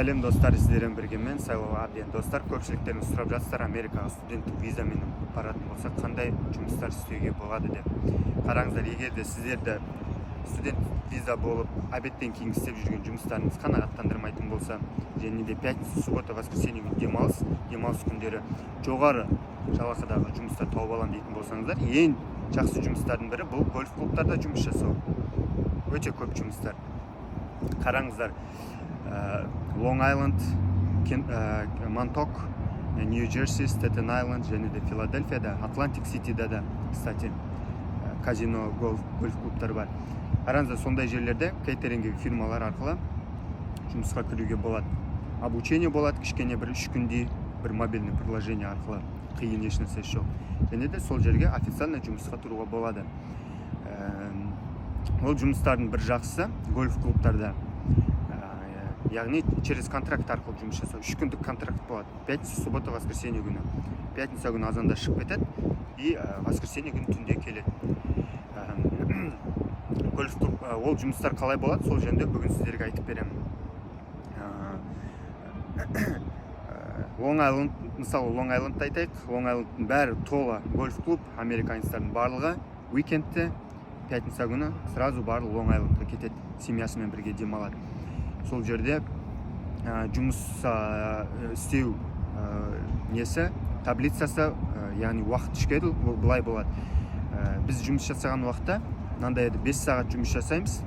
Сәлем, достар! Сіздермен бірге мен, Сайлау Әбден. Достар, көпшіліктеріңіз сұрап жатсыздар, Америкаға студенттік визамен баратын болсақ, қандай жұмыстар істеуге болады деп. Қараңыздар, егер де сіздерді студент виза болып, обедтен кейін істеп жүрген жұмыстарыңыз қанағаттандырмайтын болса және де пятница, суббота, воскресенье күні демалыс күндері жоғары жалақыдағы жұмыстар тауып аламын дейтін болсаңыздар, ең жақсы жұмыстардың бірі бұл гольф клубтарда жұмыс жасау. Өте көп жұмыстар. Қараңыздар, Лонг Айленд, Монток, Нью Джерси, Стетен Айленд және де Филадельфияда, Атлантик Ситида да, кстати, казино, гольф клубтар бар. Қараңыздар, сондай жерлерде кейтеринг фирмалар арқылы жұмысқа кіруге болады. Обучение болады кішкене, бір 3 күндей, бір мобильный приложение арқылы, қиын ешнәрсесі жоқ. Және де сол жерге официально жұмысқа тұруға болады. Ол жұмыстардың бір жақсысы гольф клубтарда, яғни через контракт арқылы жұмыс жасау. 3 күндік контракт болады: пятница, суббота, воскресенье күні. Пятница күні азанда шығып кетеді и воскресенье күні түнде келеді. Гольф клуб, ол жұмыстар қалай болады, сол жөнінде бүгін сіздерге айтып беремін. Лонг Айленд, мысалы, Лонг Айлендті айтайық. Лонг Айлендтің бәрі тола гольф клуб. Американецтардың барлығы уикендте, пятница күні сразу барлығы Лонг Айлендқа кетеді, семьясымен бірге демалады. Сол жерде жұмыс істеу несі, таблицасы, яғни уақыт, schedule, ол былай болады. Біз жұмыс жасаған уақытта мынандай еді: 5 сағат жұмыс жасаймыз,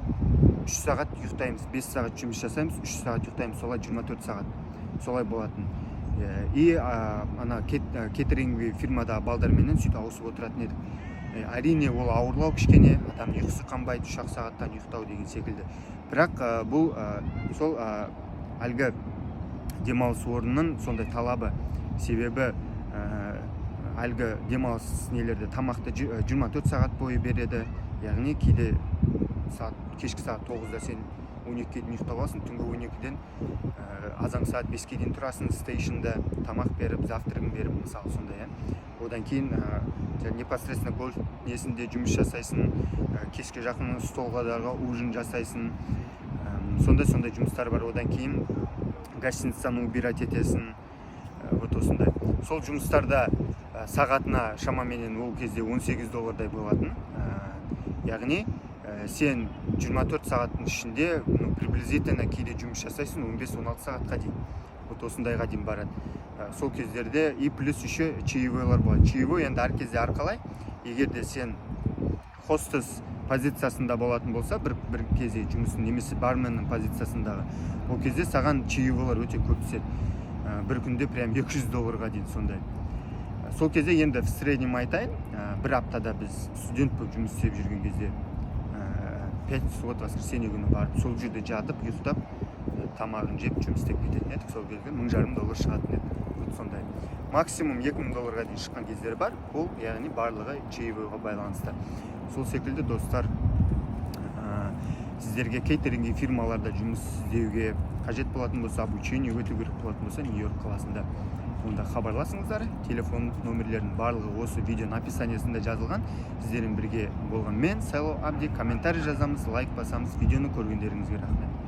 3 сағат ұйықтаймыз, 5 сағат жұмыс жасаймыз, 3 сағат ұйықтаймыз, солай 24 сағат солай болатын. И ана кейтеринг фирмадағы балдарменен сөйтіп ауысып отыратын едік. Әрине, ол ауырлау кішкене, адам ұйқысы қанбайды, 3-ақ сағаттан ұйықтау деген секілді. Бірақ бұл сол әлгі демалыс орнының сондай талабы, себебі әлгі демалыс нелерде тамақты 24 сағат бойы береді. Яғни кейде сағат кешкі сағат 9-да сен 12-ге дейін ұйықтап аласың, түнгі 12-ден азан сағат 5-ке дейін тұрасың стейшнда, тамақ беріп, завтрагын беріп, мысалы, сондай, иә. Одан кейін жаңа непосредственно гольф несінде жұмыс жасайсың, кешке жақын столғадарға ужин жасайсың. Сондай жұмыстар бар. Одан кейін гостиницаны убирать етесің. Вот осындай. Сол жұмыстарда сағатына шамаменен ол кезде 18 доллардай болатын. Яғни сен 24 сағаттың ішінде, ну, приблизительно кейде жұмыс жасайсың 15-16 сағатқа дейін, вот осындайға дейін барады. Сол кездерде и плюс еще чаевойлар болады. Чаевой енді әр кезде әрқалай. Егер де сен хостес позициясында болатын болса бір кезде жұмысын немесе барменнің позициясындағы, ол кезде саған чаевойлар өте көп түседі. Бір күнде прям 200 долларға дейін сондай. Сол кезде енді в среднем айтайын, бір аптада біз студент болып жұмыс істеп жүрген кезде, пятница, суббота, воскресенье күні барып, сол жерде жатып, ұйықтап, тамағын жеп, жұмыс істеп кететін едік. Сол кезде 1500 доллар шығатын еді. Вот сондай, максимум 2000 долларға дейін шыққан кездер бар. Ол, яғни, барлығы чаевойға байланысты. Сол секілді, достар, сіздерге кейтеринг фирмаларда жұмыс істеуге қажет болатын болса, обучение өту керек болатын болса Нью Йорк қаласында, онда хабарласыңыздар. Телефон номерлерінің барлығы осы видеоның описаниясында жазылған. Сіздермен бірге болған мен, Сайлау Абди. Комментарий жазамыз, лайк басамыз. Видеоны көргендеріңізге рахмет.